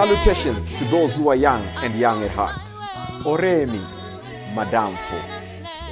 Salutations to those who are young and young at heart. Oremi, Madamfo,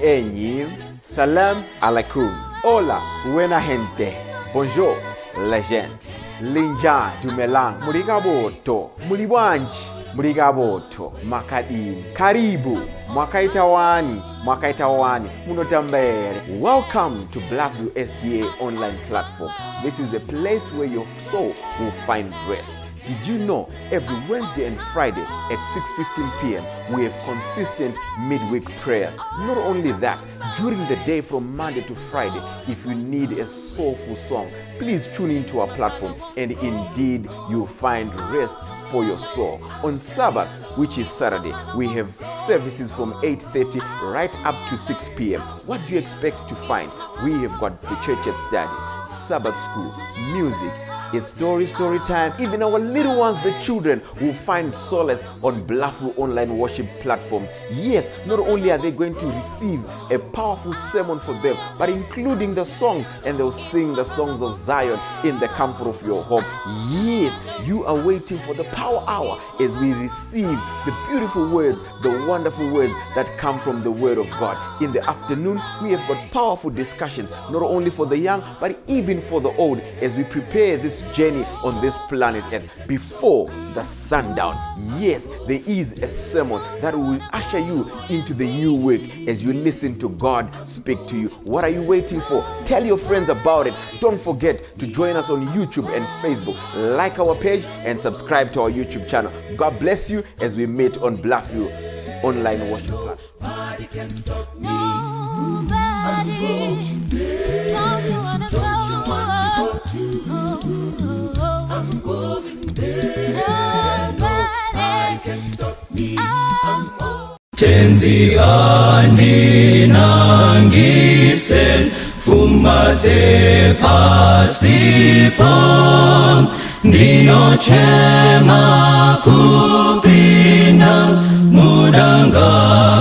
Enyi, Salam alaikum, Hola, buena gente, Bonjour, legend, Linja, Dumelang, Murigaboto, Muliwanji, Murigaboto, Makadini, Karibu, Mwakaita wani, Mwakaita wani, Munotamba here. Welcome to Blackview SDA online platform. This is a place where your soul will find rest. Did you know every Wednesday and Friday at 6:15 p.m. we have consistent midweek prayers? Not only that, during the day from Monday to Friday, if you need a soulful song, please tune into our platform and indeed you'll find rest for your soul. On Sabbath, which is Saturday, we have services from 8:30 right up to 6 p.m. What do you expect to find? We have got the church at study, Sabbath school, music. It's story, story time. Even our little ones, the children, will find solace on Bluffview online worship platforms. Yes, not only are they going to receive a powerful sermon for them, but including the songs, and they'll sing the songs of Zion in the comfort of your home. Yes, you are waiting for the power hour as we receive the beautiful words, the wonderful words that come from the Word of God. In the afternoon, we have got powerful discussions, not only for the young, but even for the old, as we prepare this journey on this planet Earth before the sundown. Yes, there is a sermon that will usher you into the new week as you listen to God speak to you. What are you waiting for? Tell your friends about it. Don't forget to join us on YouTube and Facebook. Like our page and subscribe to our YouTube channel. God bless you as we meet on Bluffview online worship platform. Nobody. Don't you wanna go? I'm going there. Nobody. Can stop me. I'm Tenzi andinangise pfuma dzepasipo ndinochema kupinda mudanga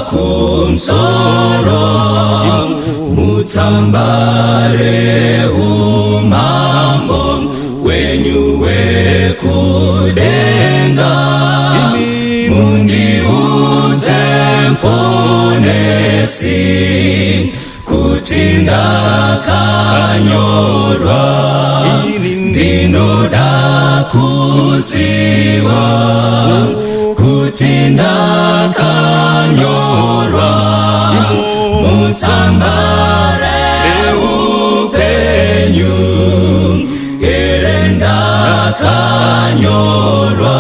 kumusoro mutsamba reumambo wenyu wekudenga mundiudze Muponesi kuti ndakanyorwa ndinoda kuziva kuti ndakanyorwa mutsamba reupenyu here ndakanyorwa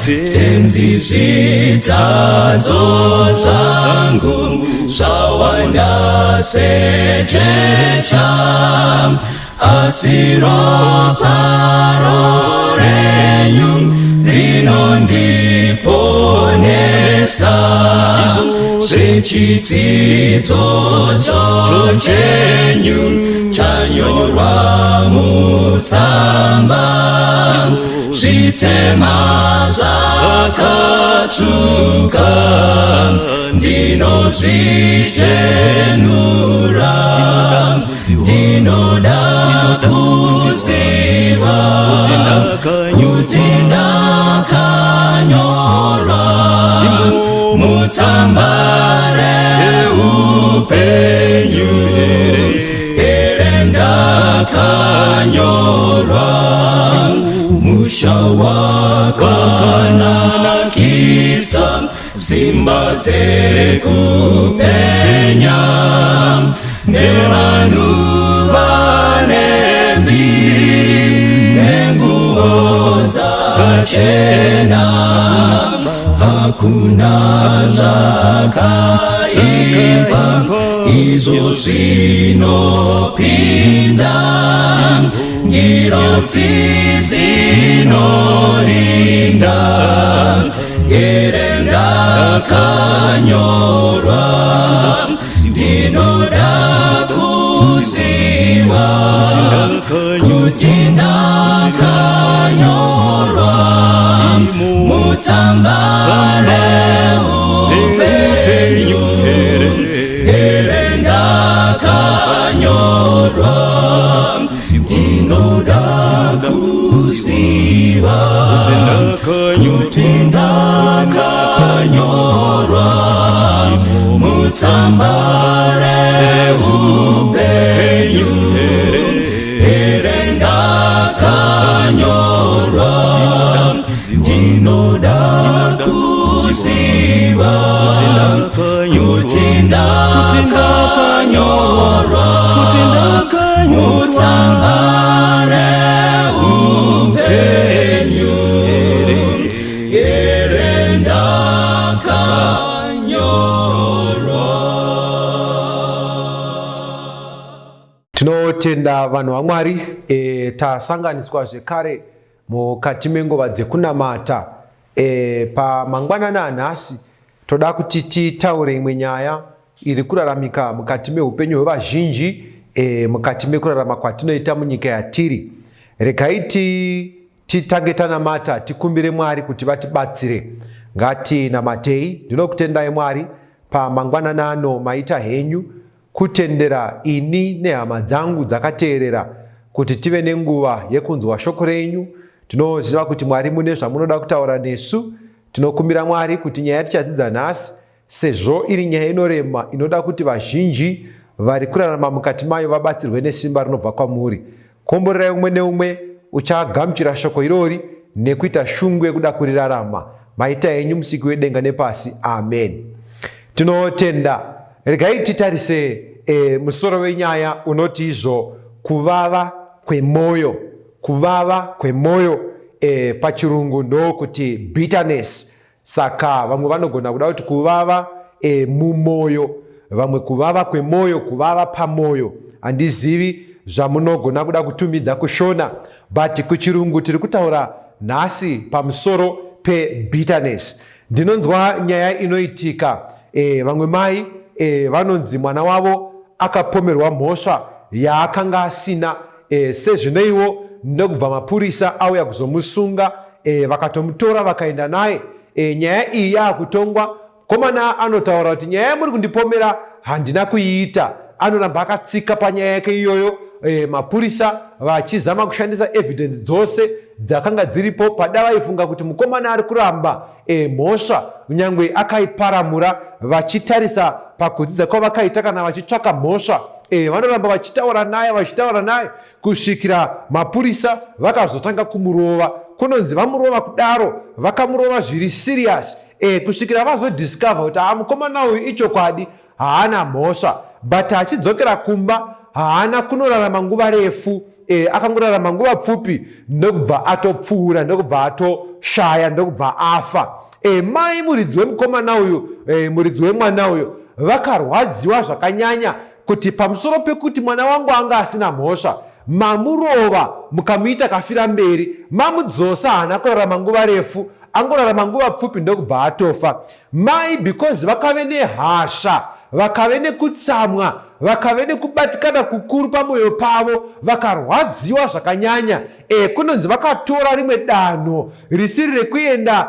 Tenzi zvitadzo zvangu zvawanda sejecha asi ropa renyu rinondiponesa zvechitsidzo chenyu chanyorwa mutsamba zvitema zvakatsvuka ndinozvichenura ndinoda kuziva kuti ndakanyorwa mutsamba reupenyu here ndakanyorwa musha wakanakisa dzimba dzekupenya nevanhu vane mbiri nenguvo dzachena hakuna zvakaipa izvo zvinopinda ngirozi dzinorinda here ndakanyorwa ndinoda kuziva kuti ndakanyorwa mutsamba reupenyu here ndakanyorwa ndinoda kuziva. Kuti ndakanyorwa mutsamba reupenyu here? Ndakanyorwa, ndinoda kuziva kuti ndakanyorwa mutsamba reupenyu here? Ndakanyorwa. Tinotenda vanhu vaMwari. Tasanganiswa zvekare mukati menguva dzekunamata. Pamangwanani anhasi toda kuti titaure imwe nyaya iri kuraramika mukati meupenyu hwevazhinji, mukati mekurarama kwatinoita munyika yatiri. Regai titange tanamata, tikumbire Mwari kuti vatibatsire. Ngatinamatei. Ndinokutendai Mwari pamangwanani ano, maita henyu kutendera ini nehama dzangu dzakateerera kuti tive nenguva yekunzwa shoko renyu. Tinoziva kuti Mwari mune zvamunoda kutaura nesu. Tinokumbira Mwari kuti nyaya yatichadzidza nhasi, sezvo iri nyaya inorema inoda kuti vazhinji vari kurarama mukati mayo vabatsirwe nesimba rinobva kwamuri, komborerai umwe neumwe uchagamuchira shoko irori nekuita shungu yekuda kurirarama. Maita henyu, Musiki wedenga nepasi. Amen. Tinotenda. Regai titarise musoro wenyaya unoti izvo kuvava kwemwoyo. Kuvava kwemwoyo, pachirungu ndokuti bitterness. Saka vamwe vanogona kuda kuti kuvava mumwoyo, vamwe kuvava kwemwoyo, kuvava pamwoyo. Handizivi zvamunogona kuda kutumidza kuShona, but kuchirungu tiri kutaura nhasi pamusoro pebitterness. Ndinonzwa nyaya inoitika, vamwe mai vanonzi mwana wavo akapomerwa mhosva yaakanga asina, sezvinoiwo ndokubva mapurisa auya kuzomusunga, vakatomutora vakaenda naye. Nyaya iyi yaakutongwa. Komana anotaura kuti nyaya yamuri kundipomera handina kuiita. Anoramba akatsika panyaya yake iyoyo. Mapurisa vachizama kushandisa evidence dzose dzakanga dziripo. Pada vaifunga kuti mukomana ari kuramba mhosva kunyange akaiparamura, vachitarisa pakudzidza kwavakaita kana vachitsvaka mhosva, vanoramba vachitaura naye, vachitaura naye kusvikira mapurisa vakazotanga kumurova. Kunonzi vamurova kudaro, vakamurova zviri serious, kusvikira vazodiscover kuti haa, mukomana uyu ichokwadi haana mhosva. But achidzokera kumba haana kunorarama nguva refu, akangorarama nguva pfupi ndokubva atopfuura, ndokubva atoshaya, ndokubva afa. Mai muridzi wemukomana uyu, muridzi wemwana uyu, vakarwadziwa zvakanyanya kuti pamusoro pekuti mwana wangu anga asina mhosva, mamurova mukamuita kafira mberi, mamudzosa, haana kurarama nguva refu, angorarama nguva pfupi ndokubva atofa. Mai, because vakave nehasha, vakave nekutsamwa, vakave nekubatikana kukuru pamwoyo pavo, vakarwadziwa zvakanyanya. Kunonzi vakatora rimwe danho risiri rekuenda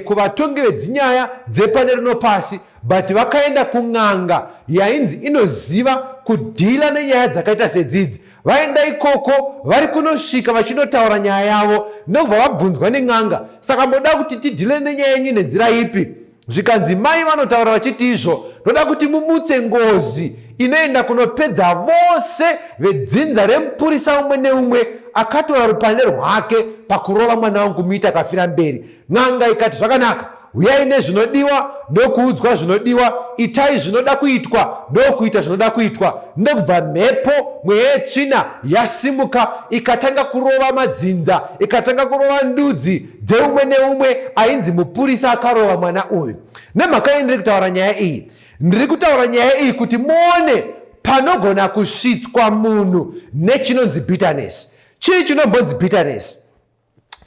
kuvatongi vedzinyaya dzepane rino pasi, but vakaenda kun'anga yainzi inoziva kudhila nenyaya dzakaita sedzidzi. Vaenda ikoko, vari kunosvika vachinotaura nyaya yavo, ndobva vabvunzwa nen'anga, "Saka moda kuti tidhile nenyaya yenyu nenzira ipi?" Zvikanzi, mai vanotaura vachiti izvo, "Ndoda kuti mumutse ngozi inoenda kunopedza vose vedzinza remupurisa umwe neumwe akatora rupande rwake pakurova mwana wangu kumuita kafira mberi." N'anga ikati, "Zvakanaka, uyai nezvinodiwa." Ndokuudzwa zvinodiwa, itai zvinoda kuitwa, ndokuita zvinoda kuitwa. Ndokubva mhepo, mweya yetsvina yasimuka, ikatanga kurova madzinza, ikatanga kurova ndudzi dzeumwe neumwe ainzi mupurisa akarova mwana uyu. Nemhaka yei ndiri kutaura nyaya iyi? Ndiri kutaura nyaya iyi kuti muone panogona kusvitswa munhu nechinonzi bitterness. Chii chinombonzi bitterness?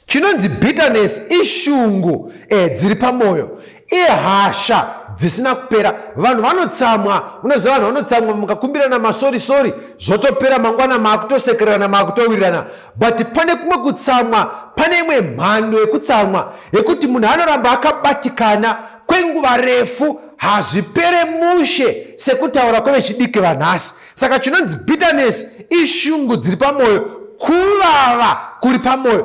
Chinonzi bitterness ishungu dziri pamwoyo, ihasha dzisina kupera. Vanhu vanotsamwa, unoziva vanhu vanotsamwa, mukakumbirana masorry sorry, zvotopera, mangwana maakutosekererana, maakutowirirana. But pane kumwe kutsamwa, pane imwe mhando yekutsamwa yekuti munhu anoramba akabatikana kwenguva refu, hazvipere mushe, sekutaura kwevechidiki vanhasi. Saka chinonzi bitterness ishungu dziri pamwoyo, kuvava kuri pamwoyo.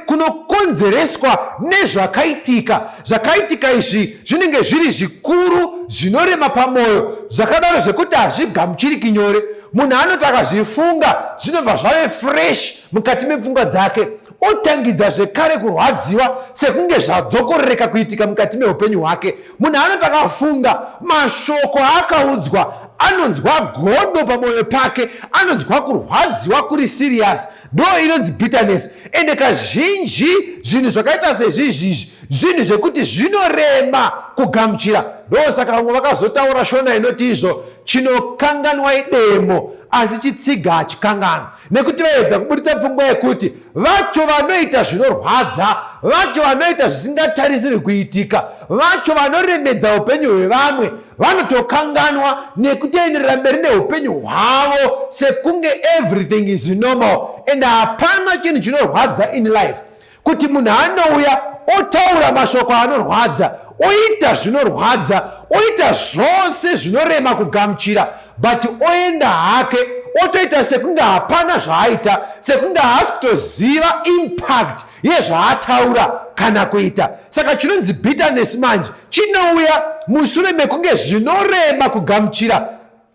Kunokonzereswa nezvakaitika. Zvakaitika izvi zvinenge zviri zvikuru, zvinorema pamwoyo zvakadaro zvekuti hazvigamuchiriki nyore. Munhu anoti akazvifunga, zvinobva zvave fresh mukati mepfungwa dzake, otangidza zvekare kurwadziwa sekunge zvadzokorereka kuitika mukati meupenyu hwake. Munhu anoti akafunga mashoko aakaudzwa, anonzwa godo pamwoyo pake, anonzwa kurwadziwa kuri serious. Ndo inonzi bitterness. Ende kazhinji zvinhu zvakaita sezvizvizvi zvinhu zvekuti zvinorema kugamuchira. Ndosaka vamwe vakazotaura Shona inoti izvo, chinokanganwa idemo asi chitsiga hachikanganwa, nekuti vaiedza kuburitsa pfungwa yekuti vacho vanoita zvinorwadza, vacho vanoita zvisingatarisirwi kuitika, vacho vanoremedza upenyu hwevamwe vanotokanganwa nekutoenderera mberi neupenyu hwavo sekunge everything is normal. And hapana chinhu chinorwadza in life kuti munhu anouya otaura mashoko anorwadza, oita zvinorwadza, oita zvose zvinorema kugamuchira, but oenda hake otoita sekunge hapana zvaaita, sekunge haasi kutoziva impact yezvaataura kana kuita. Saka chinonzi bitterness manje chinouya mushure mekunge zvinorema kugamuchira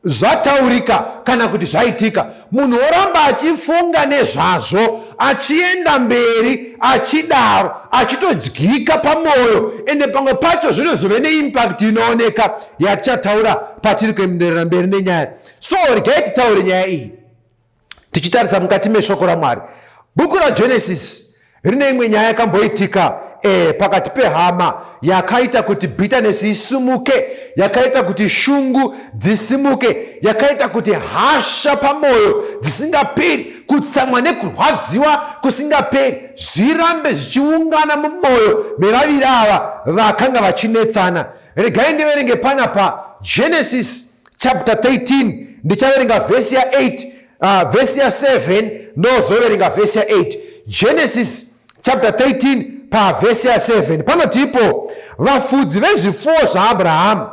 zvataurika kana kuti zvaitika. Munhu oramba achifunga nezvazvo, achienda mberi achidaro, achitodyika pamwoyo, ende pamwe pacho zvinozove neimpact inooneka yatichataura patiri kuenderera mberi nenyaya. So regai titaure nyaya iyi tichitarisa mukati meshoko raMwari. Bhuku raGenesis rine imwe nyaya yakamboitika pakati pehama yakaita kuti bitterness isimuke, yakaita kuti shungu dzisimuke, yakaita kuti hasha pamwoyo dzisingaperi, kutsamwa nekurwadziwa kusingaperi zvirambe zvichiungana mumwoyo mevaviri ava vakanga vachinetsana. Regai ndiverenge panapa Genesis chapter 13, ndichaverenga vhesi ya8, vhesi ya7, ndozoverenga vhesi ya8. Genesis chapter 13 pavhesi ya7 panotipo, vafudzi vezvifuwo zvaAbrahamu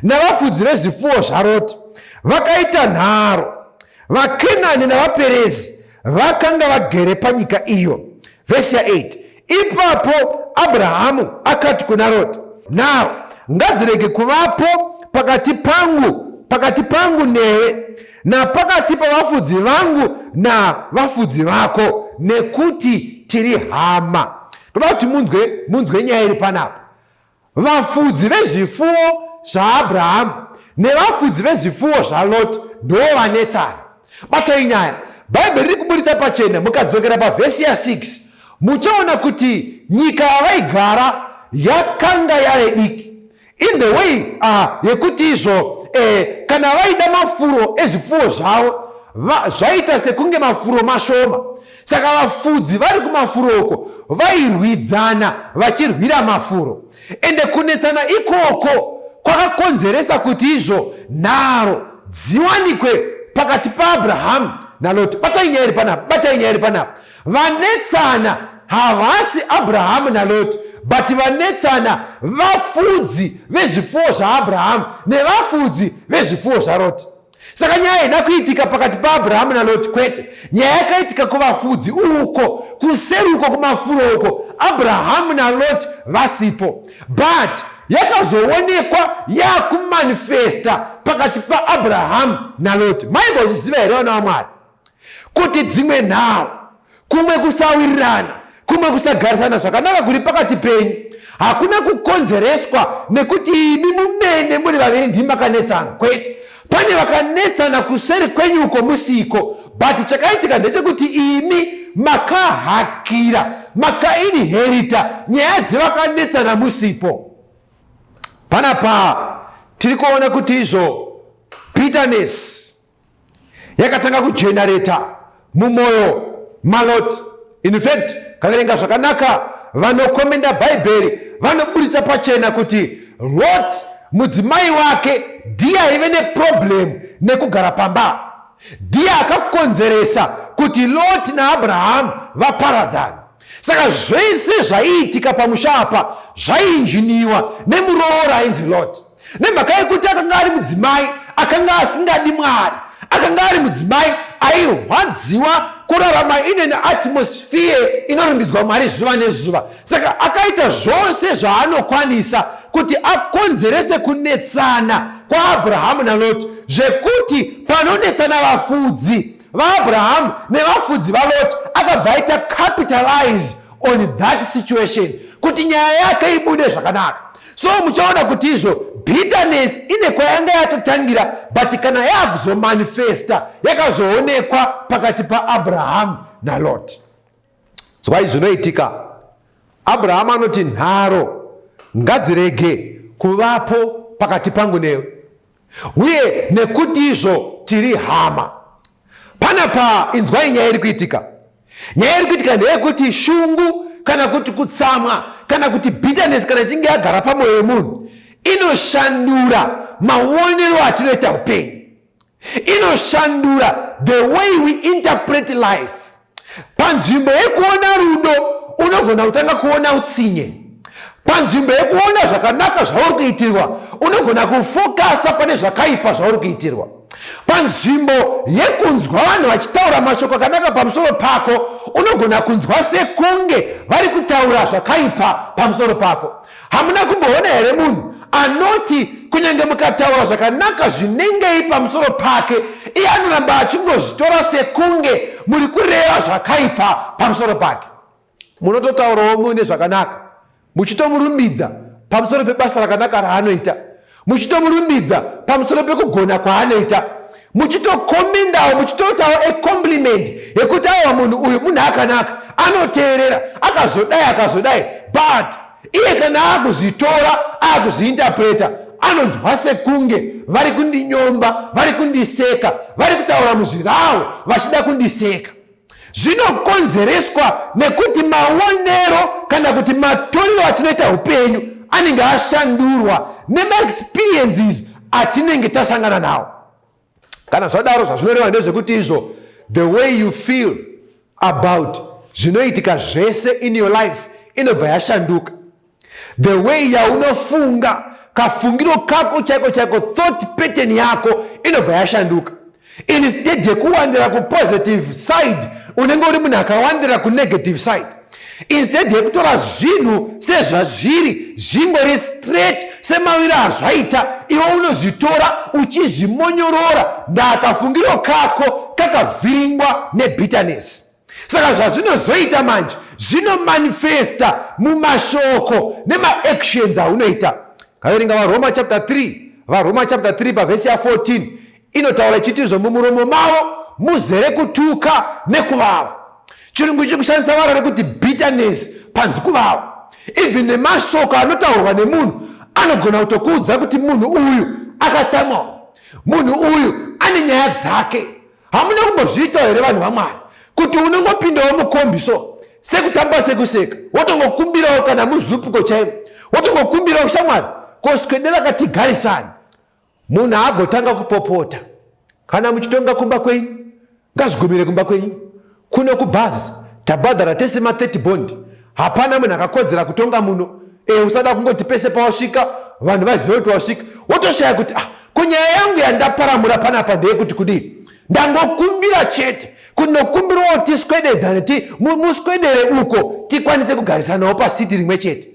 navafudzi vezvifuwo zvaRoti vakaita nharo, vaKenani navaPerezi vakanga vagere panyika iyo. Vhesi ya8, ipapo Abrahamu akati kuna Roti, nharo ngadzirege kuvapo pakati pangu newe, napakati pavafudzi vangu navafudzi vako, nekuti tiri hama. Toda kuti munzwe nyaya iri panapa. Vafudzi vezvifuwo zvaAbrahamu nevafudzi vezvifuwo zvaLoti ndo vanetsana. Batai nyaya. Bhaibheri riri kuburitsa pachena, mukadzokera pavhesi ya6 muchaona kuti nyika yavaigara yakanga yave diki in the way yekuti izvo kana vaida mafuro ezvifuwo zvavo zvaita sekunge mafuro mashoma. Saka vafudzi vari kumafuro uko vairwidzana vachirwira mafuro, ende kunetsana ikoko kwakakonzeresa kuti izvo nharo dziwanikwe pakati paAbrahamu naLoti. Batai nyaya iri panapa, batai nyaya iri panapa. Vanetsana havasi Abrahamu naLoti, but vanetsana vafudzi vezvifuwo zvaAbrahamu nevafudzi vezvifuwo zvaRoti. Saka nyaya haina kuitika pakati paAbrahamu naLoti, kwete. Nyaya yakaitika kuvafudzi uko, kuseri uko kumafuro uko, Abrahamu naLoti vasipo. But yakazoonekwa yakumanifesta pakati paAbrahamu naLoti. Maimbozviziva here vana vaMwari kuti dzimwe nhau, kumwe kusawirirana, kumwe kusagarisana zvakanaka kuri pakati penyu hakuna kukonzereswa nekuti imi mumene muri vaviri ndimi makanetsana? Kwete. Pane vakanetsana kuseri kwenyu uko musiko, but chakaitika ndechekuti imi makahakira, makainherita nyaya dzevakanetsana musipo. Panapa tiri kuona kuti izvo bitterness yakatanga kujenareta mumwoyo maLoti. In fact, kaverenga zvakanaka, vanokomenda Bhaibheri vanoburitsa pachena kuti Lot mudzimai wake ndiye aive neproblem nekugara pamba, ndiye akakonzeresa kuti Lot naAbrahamu vaparadzane. Saka zvese zvaiitika pamusha apa zvainjiniwa nemuroora ainzi Lot. Nemhaka yekuti akanga ari mudzimai akanga asingadi Mwari, akanga ari mudzimai airwadziwa kurarama in an atmosphere inorumbidzwa Mwari zuva nezuva. Saka akaita zvose zvaanokwanisa kuti akonzerese kunetsana kwaAbrahamu naLoti, zvekuti panonetsana vafudzi vaAbrahamu nevafudzi vaLoti, akabva aita capitalize on that situation kuti nyaya yake ibude zvakanaka. So muchaona kuti izvo bitterness ine kwayanga yatotangira, but kana yakuzomanifesta yakazoonekwa pakati paAbrahamu naLot. Zwai zvinoitika. Abrahamu anoti, nharo ngadzirege kuvapo pakati pangu newe, uye nekuti izvo tiri hama. Panapa inzwai nyaya iri kuitika. Nyaya iri kuitika ndeyekuti shungu kana kuti kutsamwa kana kuti bitterness kana ichinge yagara pamwoyo wemunhu inoshandura maonero atinoita upenyu, inoshandura the way we interpret life. Panzvimbo yekuona rudo unogona kutanga kuona utsinye. Panzvimbo yekuona zvakanaka zvauri kuitirwa unogona kufokasa pane zvakaipa zvauri kuitirwa. Panzvimbo yekunzwa vanhu vachitaura mashoko akanaka pamusoro pako unogona kunzwa sekunge vari kutaura zvakaipa pamusoro pako. Hamuna kumboona here munhu anoti kunyange mukataura zvakanaka zvinengei pamusoro pake, iye anoramba achingozvitora sekunge muri kureva zvakaipa pamusoro pake? Munototaurawo mune zvakanaka, muchitomurumbidza pamusoro pebasa rakanaka raanoita, muchitomurumbidza pamusoro pekugona kwaanoita, muchitokomendawo, muchitoitawo a compliment yekuti aiwa, munhu uyu munhu akanaka, anoteerera, akazodai akazodai. But iye kana akuzvitora, akuzviinterpreta, anonzwa sekunge vari kundinyomba, vari kundiseka, vari kutaura muzvirawo vachida kundiseka. Zvinokonzereswa nekuti maonero kana kuti matorero atinoita upenyu anenge ashandurwa nemaexperiences atinenge tasangana nawo. Kana zvadaro, zvazvinoreva ndezvekuti izvo the way you feel about zvinoitika zvese in your life inobva yashanduka. The way yaunofunga, kafungiro kako chaiko chaiko, thought pattern yako inobva yashanduka. Instead yekuwandira kupositive side, unenge uri munhu akawandira kunegative side. Instead yekutora zvinhu sezvazviri, zvingori straight semawiro azvaita, iwe unozvitora uchizvimonyorora. Ndakafungiro kako kakavhiringwa nebitterness. Saka zvazvinozoita manje, zvinomanifesta mumashoko nemaactions aunoita. Kaverenga vaRoma chapter 3, vaRoma chapter 3 pavhesi ya14 inotaura ichiti izvo mumuromo mavo muzere kutuka nekuvava. Chirungu chiri kushandisa vara rekuti bitterness panzi kuvava. Even nemashoko anotaurwa nemunhu anogona kutokuudza kuti munhu uyu akatsamwawo, munhu uyu ane nyaya dzake. Hamuna kumbozviitawo here, vanhu vaMwari, kuti unongopindawo mukombi so, sekutamba sekuseka, wotongokumbirawo kana muZupco chaimo, wotongokumbirawo, shamwari, koswedera katigarisani? Munhu agotanga kupopota. Kana muchitonga kumba kwenyu, ngazvigumire kumba kwenyu. Kuno kubhazi tabhadhara tese ma30 bond, hapana munhu akakodzera kutonga muno. Usada kungoti pese pawasvika vanhu vazive kuti wasvika. Wotoshaya kuti, ah, ko nyaya yangu yandaparamura panapa ndeyekuti kudii? Ndangokumbira chete kuti nokumbirawo tiswededzane, muswedere uko tikwanise kugarisanawo pasiti rimwe chete.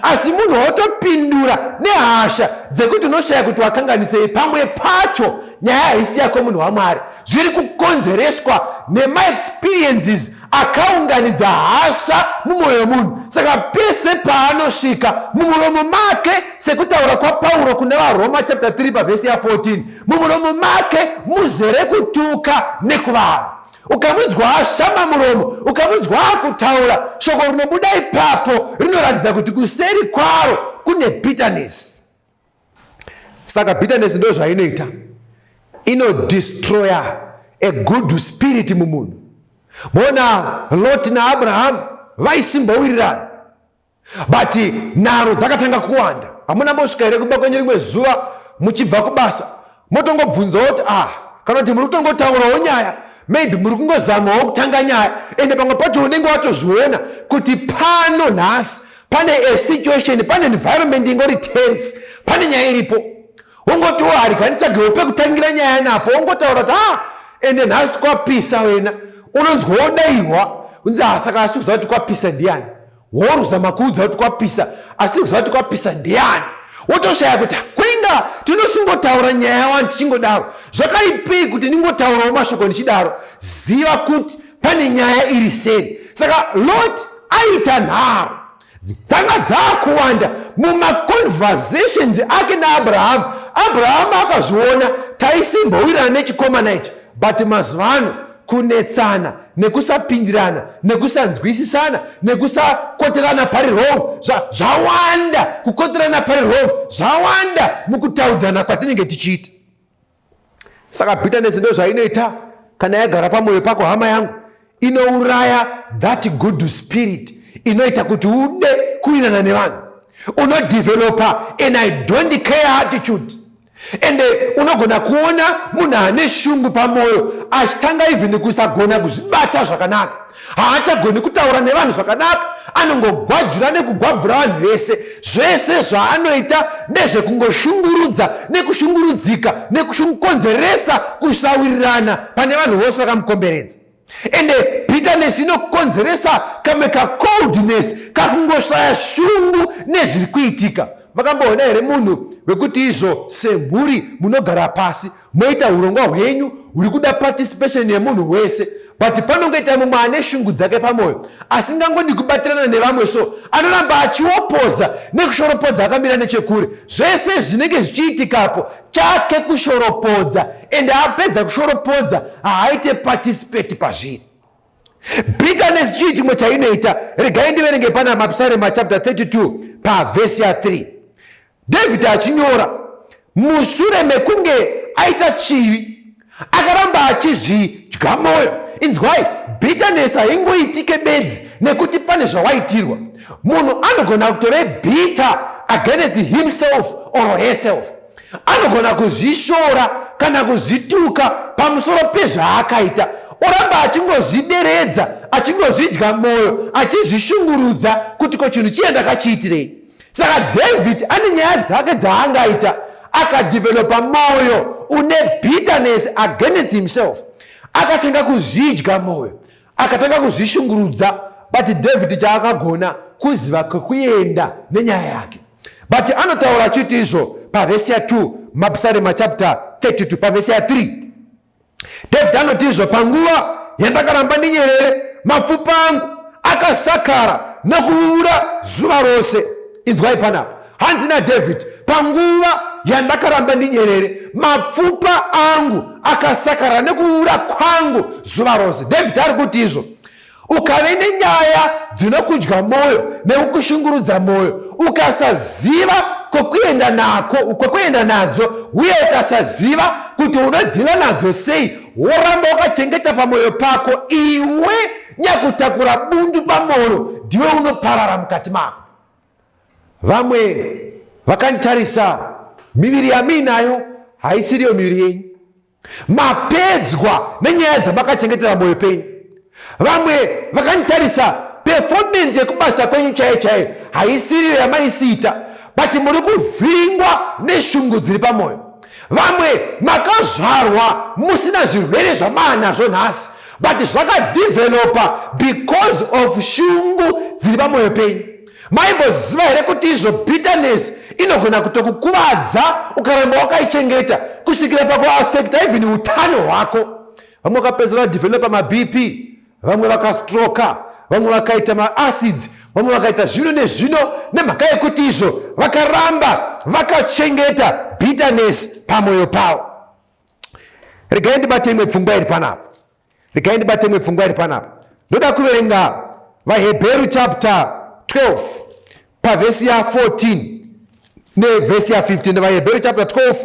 Asi munhu wotopindura nehasha dzekuti unoshaya kuti wakanganisei. Pamwe pacho nyaya haisi yako, munhu waMwari. Zviri kukonzereswa nemaexperiences akaunganidza hasha mumwoyo wemunhu. Saka pese paanosvika mumuromo make, sekutaura kwaPauro kuna vaRoma chapter 3 pavhesi ya14, mumuromo make muzere kutuka nekuvava. Ukamunzwa ashama muromo, ukamunzwa akutaura, shoko rinobuda ipapo rinoratidza kuti kuseri kwaro kune bitterness. Saka bitterness ndo zvainoita, inodestroya a good spirit mumunhu. Mona Lot naAbrahamu vaisimbowirirana, but nharo dzakatanga kuwanda. Hamuna mbosvika here kumba kwenyu rimwe zuva muchibva kubasa, motongobvunzawo kuti, ah, kana kuti muri kutongotaurawo nyaya, maybe muri kungozamawo kutanga nyaya, ende pamwe pacho unenge watozviona kuti pano nhasi pane a situation, pane environment ingori tense, pane nyaya iripo? Wongotiwo, harika nditsvagewo pekutangira nyaya napo. Wongotaura kuti, ah, ende nhasi kwapisa wena. Unonzwa wodairwa unzi ah, saka asi kuziva kuti kwapisa ndiani? Woruzama kuudza kuti kwapisa, asi kuziva kuti kwapisa ndiani? Wotoshaya kuti kwenga tinosingotaura nyaya wani tichingodaro. Zvakaipei kuti ndingotaurawo mashoko ndichidaro? Ziva kuti pane nyaya iri seri. Saka Lot aita nharo dzanga dzakuwanda mumaconversations ake naAbrahamu. Abrahamu akazviona, taisimbowirana nechikomana ichi, but mazuva ano kunetsana nekusapindirana nekusanzwisisana nekusakoterana pari wrong zvawanda, kukoterana pari wrong zvawanda mukutaudzana kwatinenge tichiita. Saka bitterness ndo zvainoita kana yagara pamwoyo pako, hama yangu, inouraya that good spirit inoita kuti ude kuinana nevanhu. Unodevelopa an I don't care attitude. Ende unogona kuona munhu ane shungu pamwoyo achitanga even kusagona kuzvibata zvakanaka, haachagoni kutaura nevanhu zvakanaka, anongogwajura nekugwabvura vanhu vese. Zvese zvaanoita ndezvekungoshungurudza nekushungurudzika nekukonzeresa kusawirirana pane vanhu vose vakamukomberedza. Ende bitterness inokonzeresa kamwe kacoldness, kakungoshaya shungu nezviri kuitika. Makamboona here munhu wekuti izvo semhuri munogara pasi moita hurongwa hwenyu huri kuda participation yemunhu wese, but panongoita mumwe ane shungu dzake pamwoyo asingangodi kubatirana nevamwe, so anoramba achiopoza nekushoropodza akamira nechekure. Zvese zvinenge zvichiitikapo chake kushoropodza, ende apedza kushoropodza haaite participate pazviri. Bitterness chii chimwe chainoita? Regai ndiverenge pana Mapisarema chapter 32 pavhesi ya 3. David achinyora mushure mekunge aita chivi, akaramba achizvidya mwoyo. Inzwai, bitterness haingoitike bedzi nekuti pane zvawaitirwa. Munhu anogona kutove bitter against himself or herself. Anogona kuzvishora kana kuzvituka pamusoro pezvaakaita, oramba achingozvideredza, achingozvidya mwoyo, achizvishungurudza kuti ko chinhu chiye ndakachiitirei. Saka David ane nyaya dzake dzaangaita, akadevelopa mwoyo une bitterness against himself, akatanga kuzvidya mwoyo, akatanga kuzvishungurudza. But David chaakagona kuziva kwekuenda nenyaya yake. But anotaura achiti izvo pavhesi ya 2 Mapisarema chapter 32 pavhesi ya 3, David anoti izvo, panguva yandakaramba ndinyerere, mapfupa angu akasakara nokuura zuva rose. Inzwai panapa, hanzi naDavid, panguva yandakaramba ndinyerere, mapfupa angu akasakara nekuura kwangu zuva rose. David ari kuti izvo, ukave nenyaya dzinokudya mwoyo nekukushungurudza mwoyo, ukasaziva kwekuenda nako, kwekuenda nadzo, uye ukasaziva kuti unodhila nadzo sei, woramba wakachengeta pamwoyo pako, iwe nyakutakura bundu pamwoyo ndiwe unoparara mukati mako. Vamwe vakanditarisa, miviri yamiinayo haisiriyo miviri yenyu. Mapedzwa nenyaya dzamakachengetera mwoyo penyu. Vamwe vakanditarisa, performance yekubasa kwenyu chaiyo chaiyo haisiriyo yamaisiita, but muri kuvhiringwa neshungu dziri pamwoyo. Vamwe makazvarwa musina zvirwere zvamaanazvo nhasi, but zvakadevelopa because of shungu dziri pamwoyo penyu. Maimboziva here kuti izvo bitterness inogona kutokukuvadza ukaramba wakaichengeta kusvikira pakuafekta even utano hwako? Vamwe vakapedzera vadevelopa maBP, vamwe vakastroka, vamwe vakaita maacids, vamwe vakaita zvino nezvino nemhaka yekuti izvo vakaramba vakachengeta bitterness pamwoyo pavo. Regai ndibate imwe pfungwa iri panapa. Regai ndibate imwe pfungwa iri panapa. Ndoda kuverenga vaHebheru chapter 12 pavhesi ya 14 nevhesi ya 15. VaHebheru chapter 12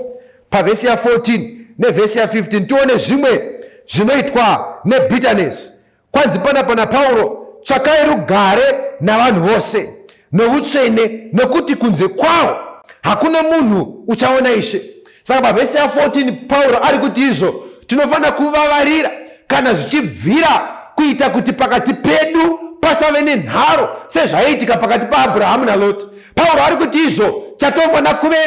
pavhesi ya 14 nevhesi ya 15, tione zvimwe zvinoitwa nebitterness. Kwanzi panapa naPauro, tsvakai rugare navanhu vose novutsvene, nokuti kunze kwawo hakuna munhu uchaona Ishe. Saka pavhesi ya 14 Pauro ari kuti izvo tinofanira kuvavarira kana zvichibvira kuita kuti pakati pedu pasave nenharo sezvaiitika pakati paAbrahamu naLoti. Pauro ari kuti izvo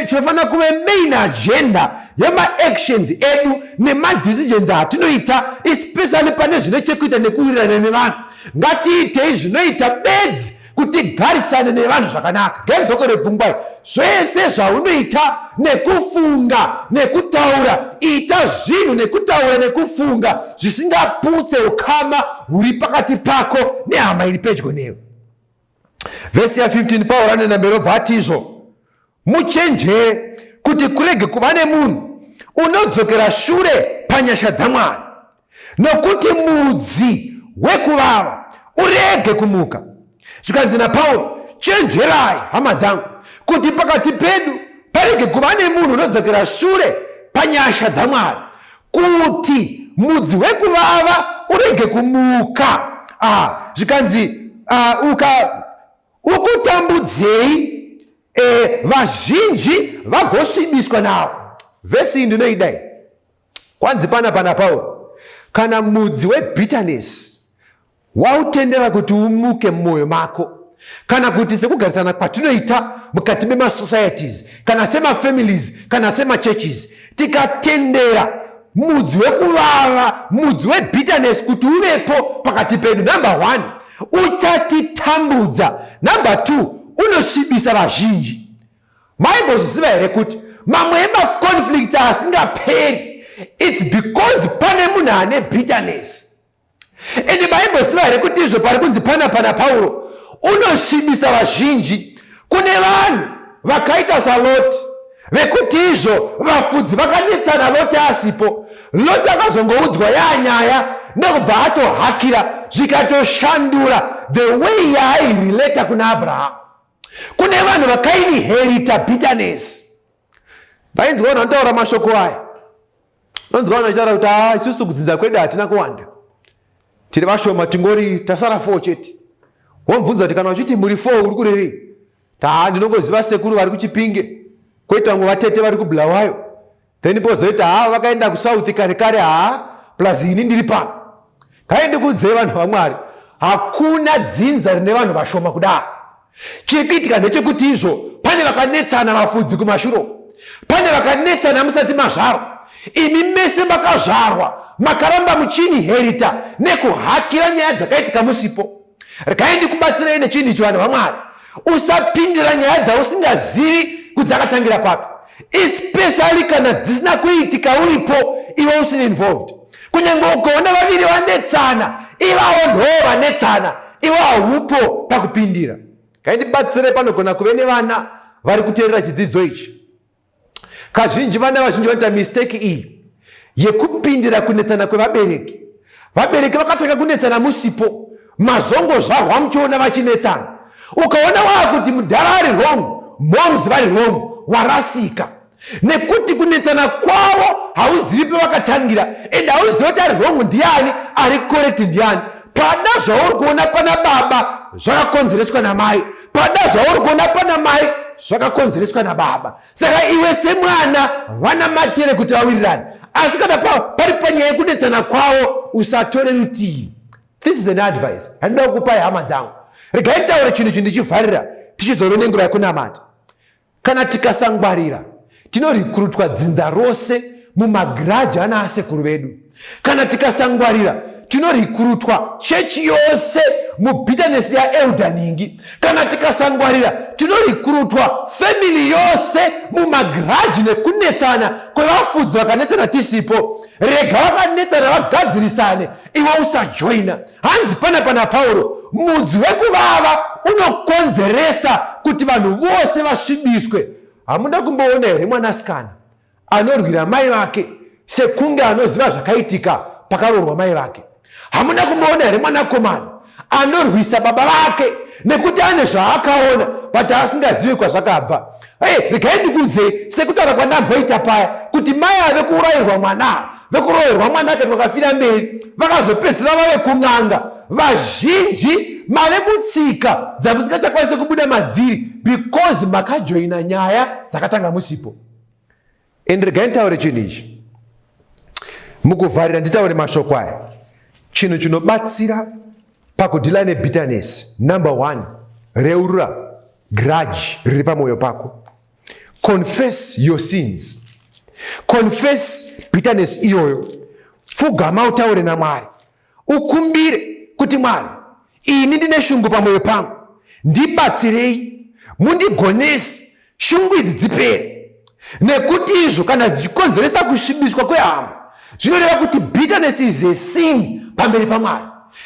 chinofanira kuve main agenda. yemaactions edu nemadecisions atinoita, especially pane zvine chekuita nekuwirirana nevanhu. Ngatiitei zvinoita bedzi kuti tigarisane nevanhu zvakanaka. Ngenzokore pfungwa iyi, zvese zvaunoita nekufunga nekutaura, ita zvinhu nekutaura nekufunga zvisingaputse ukama huri pakati pako nehama iri pedyo newe. Vhesi ya15, Pauro anoenda mberi obva ati izvo, muchenjere kuti kurege kuva nemunhu unodzokera shure panyasha dzaMwari, nokuti mudzi wekuvava urege kumuka. Zvikanzi naPauro, chenjerai hama dzangu, kuti pakati pedu parege kuva nemunhu unodzokera shure panyasha dzaMwari, kuti mudzi wekuvava urege kumuka. Zvikanzi uka ukutambudzei, vazhinji vagosvibiswa nawo. Vhesi iyi ndinoidai. Kwanzi pana Pauro, kana mudzi webitterness wautendera kuti umuke mumwoyo mako, kana kuti sekugarisana kwatinoita mukati memasocieties, kana semafamilies, kana semachurches, tikatendera mudzi wekuvava, mudzi webitterness kuti uvepo pakati pedu, number 1, uchatitambudza. Number 2, unosvibisa vazhinji. Maimbozviziva here kuti mamwe emaconflict asingaperi, it's because pane munhu ane bitterness? Ende maimboziva here kuti izvo pari kunzi pana Pauro unosvibisa vazhinji? Kune vanhu vakaita saLoti, vekuti izvo vafudzi vakanetsana Loti asipo. Loti akazongoudzwa yanyaya nekubva atohakira, zvikatoshandura the way yaairelata kuna Abrahamu. Kune vanhu vakainherita bitterness. Ndainzwa vanhu vanotaura mashoko aya, nonzwa vanhu vachitaura kuti aa, isusu kudzinza kwedu hatina kuwanda, tiri vashoma, tingori tasara 4 chete. Womubvunza kuti kana uchiti muri 4 uri kurevei? Taa, ndinongoziva sekuru vari kuChipinge, kwoita vamwe vatete vari kuBulawayo, then pozoita haa vakaenda kuSouth kare kare, haa plus ini ndiri pano. Kaindikuudzei vanhu vaMwari, hakuna dzinza rine vanhu vashoma kudaro. Chiri kuitika ndechekuti izvo pane vakanetsana vafudzi kumashuro, pane vakanetsana musati mazvarwa. Imi mese makazvarwa makaramba muchiinherita nekuhakira nyaya dzakaitika musipo. Regai ndikubatsirei nechinhu ichi, vanhu vaMwari. Usapindira nyaya dzausingazivi kuti dzakatangira papi, especially kana dzisina kuitika uripo iwe usiri involved. Kunyange ukaona vaviri vanetsana, ivavo ndo vanetsana, iwe haupo pakupindira. Ngaindibatsire, panogona kuve nevana vari kuteerera chidzidzo ichi. Kazhinji vana vazhinji vanoita mistake iyi yekupindira kunetsana kwevabereki. Vabereki vakatanga kunetsana musipo, mazongozvarwa muchiona vachinetsana. Ukaona waakuti mudhara ari wrong, moms vari wrong, warasika. Nekuti kunetsana kwavo hauzivi pavakatangira, and hauzivi kuti ari wrong ndiani, ari correct ndiani. Pada zvauri kuona pana baba zvakakonzereswa namai, pada zvauri kuona pana mai zvakakonzereswa nababa. Saka iwe semwana vanamatire kuti vawirirane, asi kana pari panyaya yekunetsana kwavo usatore rutivi. This is an advice handida kukupai hama dzangu. Regai nditaure chinhu ichi ndichivharira, tichizove nenguva yekunamata. Kana tikasangwarira, tinorikurutwa dzinza rose mumagiraji ana asekuru vedu. Kana tikasangwarira, tinorikurutwa chechi yose mubitterness yaelder ningi. Kana tikasangwarira, tinorikurutwa family yose mumagiraji nekunetsana kwevafudzi vakanetsana tisipo. Rega vakanetsana vagadzirisane, iwe usajoina. Hanzi pana Pauro, mudzi wekuvava unokonzeresa kuti vanhu vose vasvibiswe. Hamuna kumboona here mwanasikana anorwira mai vake sekunge anoziva zvakaitika pakaroorwa mai vake? Hamuna kumboona here mwanakomana anorwisa baba vake nekuti ane zvaakaona but asingazivi kwazvakabva? Hey, regai ndikuudzei sekutaura kwandamboita paya kuti mai ave kuurayirwa mwana, vekuroverwa mwana akati vakafira mberi, vakazopedzisira vave kun'anga. Vazhinji mave mutsika dzamusingachakwanisi kubuda madziri because makajoina nyaya dzakatanga musipo. And regai nditaure chinhu ichi mukuvharira, nditaure mashoko aya. Chinhu chinobatsira pakudhila nebitterness, number 1, reurura grudge riri pamwoyo pako. Confess your sins. Confess bitterness iyoyo, pfugama utaure naMwari, ukumbire kuti Mwari, ini ndine shungu pamwoyo pangu, ndibatsirei, mundigonese shungu idzi dzipere. Nekuti izvo kana dzichikonzeresa kusvibiswa kwehama, zvinoreva kuti bitterness is a sin pamberi paMwari.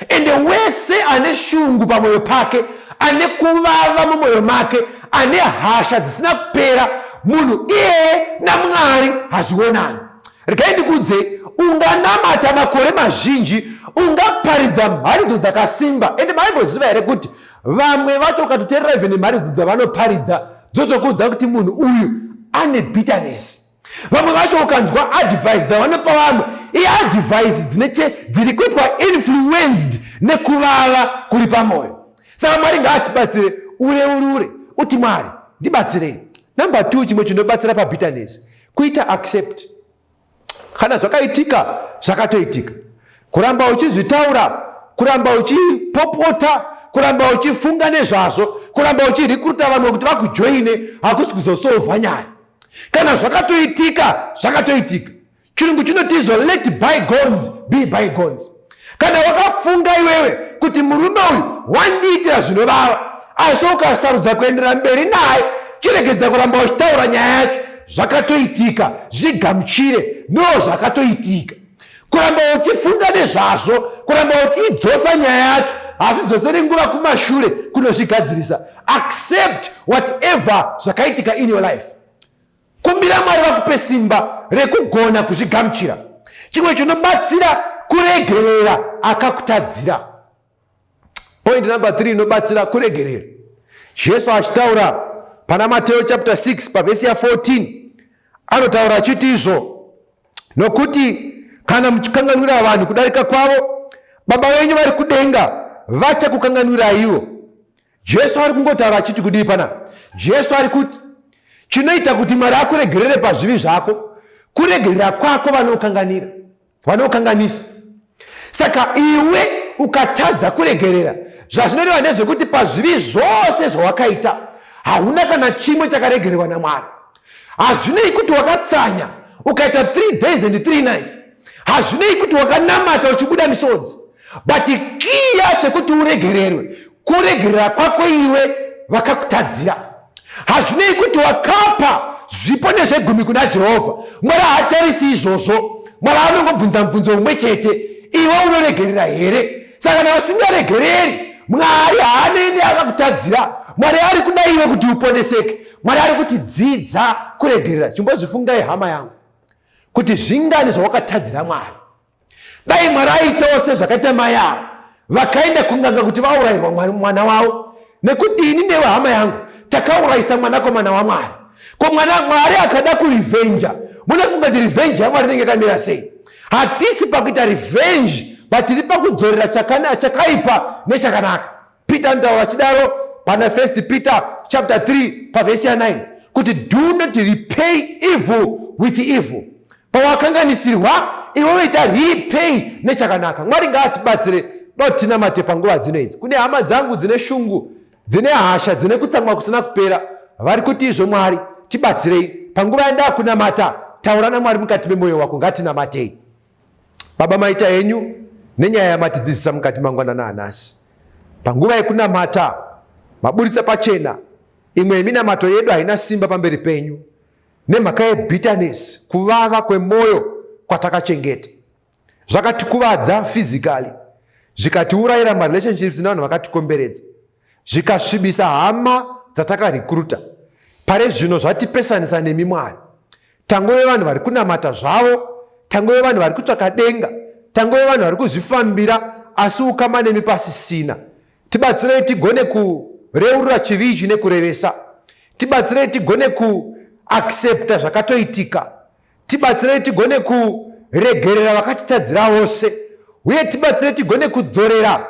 Ende wese ane shungu pamwoyo pake, ane kuvava mumwoyo make, ane hasha dzisina kupera, munhu iyeye naMwari hazvionani. Regai ndikudze, unganamata makore mazhinji, ungaparidza mharidzo dzakasimba. Ende maimboziva here kuti vamwe vacho ukatoteerera even mharidzo dzavanoparidza dzotokuudza kuti munhu uyu ane bitterness. Vamwe vacho ukanzwa advice dzavanopa vamwe, iadvice dzine dziri kuitwa influenced nekuvava kuri pamwoyo. Saka Mwari ngaatibatsire, ureurure uti Mwari ndibatsirei. Number 2, chimwe chinobatsira pabitterness kuita accept. Kana zvakaitika zvakatoitika, kuramba uchizvitaura, kuramba uchipopota, kuramba uchifunga nezvazvo, kuramba uchirekruta vamwe kuti vakujoine, hakusi kuzosolva nyaya. Kana zvakatoitika zvakatoitika. Chirungu chinoti izvo let bygones be bygones. Kana wakafunga iwewe kuti murume uyu wandiitira zvinovava, asi ukasarudza kuendera mberi naye, chiregedza kuramba uchitaura nyaya yacho. Zvakatoitika, zvigamuchire. No, zvakatoitika. Kuramba uchifunga nezvazvo, kuramba uchiidzosa nyaya yacho, asi dzosere nguva kumashure kunozvigadzirisa. Accept whatever zvakaitika in your life. Kumbira Mwari vakupe simba rekugona kuzvigamuchira. Chimwe chinobatsira kuregerera akakutadzira. Point number 3 inobatsira kuregerera. Jesu achitaura pana Mateo chapter 6 pavhesi ya 14 anotaura achiti izvo, nokuti kana muchikanganwira vanhu kudarika kwavo, Baba venyu vari kudenga vachakukanganwiraiwo. Jesu ari kungotaura achiti kudii panapa? Jesu ari kuti chinoita kuti Mwari akuregerere pazvivi zvako kuregerera kwako vanokanganira, vanokanganisa. Saka iwe ukatadza kuregerera, zvazvinoreva ndezvekuti pazvivi zvose zvawakaita hauna kana chimwe chakaregererwa naMwari. Hazvinei kuti wakatsanya ukaita 3 days and 3 nights, hazvinei kuti wakanamata uchibuda misodzi, but key yacho kuti uregererwe kuregerera kwako iwe vakakutadzira. Hazvinei kuti wakapa zvipo nezvegumi kuna Jehovha, Mwari haatarisi izvozvo. Mwari anongobvunza mubvunzo umwe chete, iwe unoregerera here? Saka kana usingaregereri, Mwari haanei neakakutadzira. Mwari ari kuda iwe kuti uponeseke. Mwari ari kuti dzidza kuregerera. Chimbozvifungai hama yangu kuti zvingani zvawakatadzira Mwari. Dai Mwari aitawo sezvakaita mai ava vakaenda kunganga kuti vaurayirwa mwana wavo, nekuti ini newe hama yangu takaurayisa mwanakomana waMwari. Ko mwana Mwari akada kurivenja, munofunga kuti revenge yaMwari inenge yakamira sei? Hatisi pakuita revenge, but tiri pakudzorera chakaipa nechakanaka. Peter anotaura achidaro pana 1 Peter chapter 3 pavhesi ya 9 kuti do not repay evil with evil. Pawakanganisirwa iwe unoita repay nechakanaka. Mwari ngaatibatsire dotinamate panguva dzino idzi. Kune hama dzangu dzine shungu, dzine hasha, dzine kutsamwa kusina kupera, vari kuti izvo Mwari tibatsirei panguva yandakunamata. Taura naMwari mukati memoyo wako. Ngatinamatei. Baba, maita henyu nenyaya yamatidzidzisa mukati mangwanana anhasi. Panguva yekunamata maburitsa pachena imwe yeminamato yedu haina simba pamberi penyu nemhaka yebitterness, kuvava kwemwoyo kwatakachengeta. Zvakatikuvadza physically, zvikatiurayira marelationships nevanhu vakatikomberedza, zvikasvibisa hama dzatakarekruta. Pare zvino zvatipesanisa nemi Mwari. Tangove vanhu vari kunamata zvavo, tangove vanhu vari kutsvaka denga, tangove vanhu vari kuzvifambira, asi ukama nemi pasisina. Tibatsirei tigone kureurura chivi ichi nekurevesa. Tibatsirei tigone kuaccepta zvakatoitika. Tibatsirei tigone kuregerera vakatitadzira vose, uye tibatsirei tigone kudzorera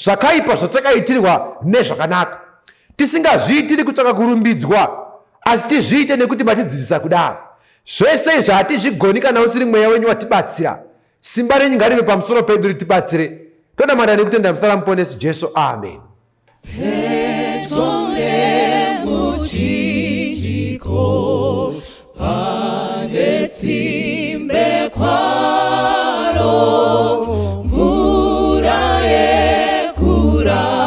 zvakaipa zvatakaitirwa nezvakanaka, tisingazviitiri kutsvaka kurumbidzwa, asi tizviite nekuti matidzidzisa kudaro. Zvese izvi hatizvigoni kana usiri mweya wenyu watibatsira. Simba renyu ngarive pamusoro pedu ritibatsire. Tonamata nekutenda muzita raMuponesi Jesu, amen. Pedyo nemuchinjiko, pane Tsimbe kwaro mvura yekurapa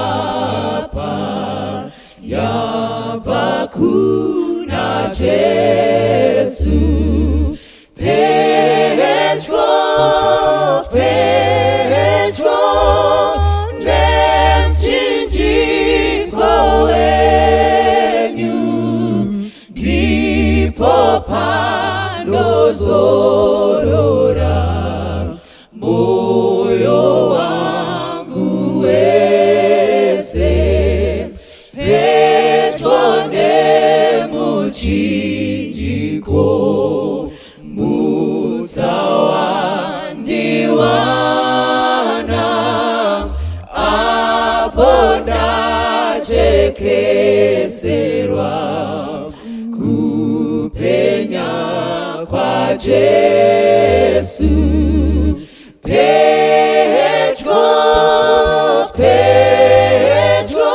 yabva kuna Jesu. Pedyo, pedyo nemuchinjiko wenyu, ndipo panozorora moyo wangu wese. Pedyo nemuchinjiko, mutsa wandiwana apo ndajekeserwa kupenya kwaJesu. Pedyo, pedyo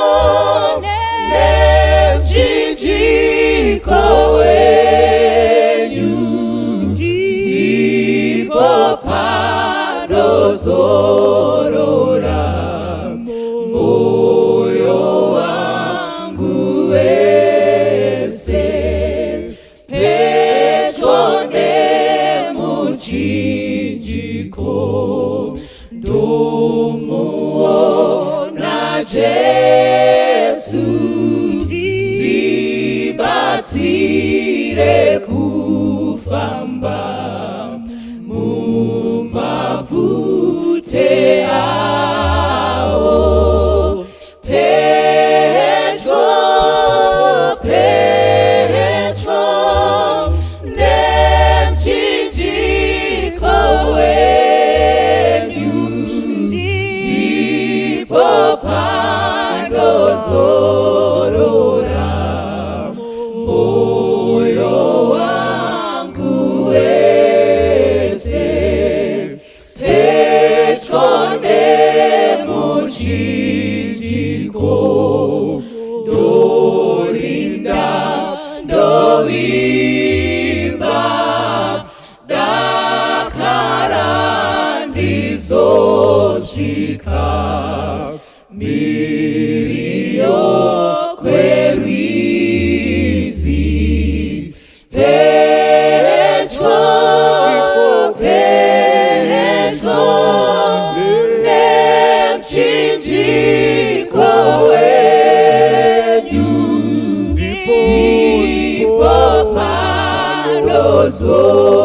nemuchinjiko wenyu, ndipo panozorora moyo wangu wese. Pedyo nemuchinjiko, ndomuona Jesu, ndibatsire kufamba mumabvute awo. Pedyo, pedyo nemuchinjiko wenyu, ndipo panozorora moyo wangu wese. Pedyo nemuchinjiko, ndorinda, ndovimba, dakara ndizosvika miriyo kwerwizi. Pedyo, pedyo nemuchinjiko wenyu, ndipo panozorora.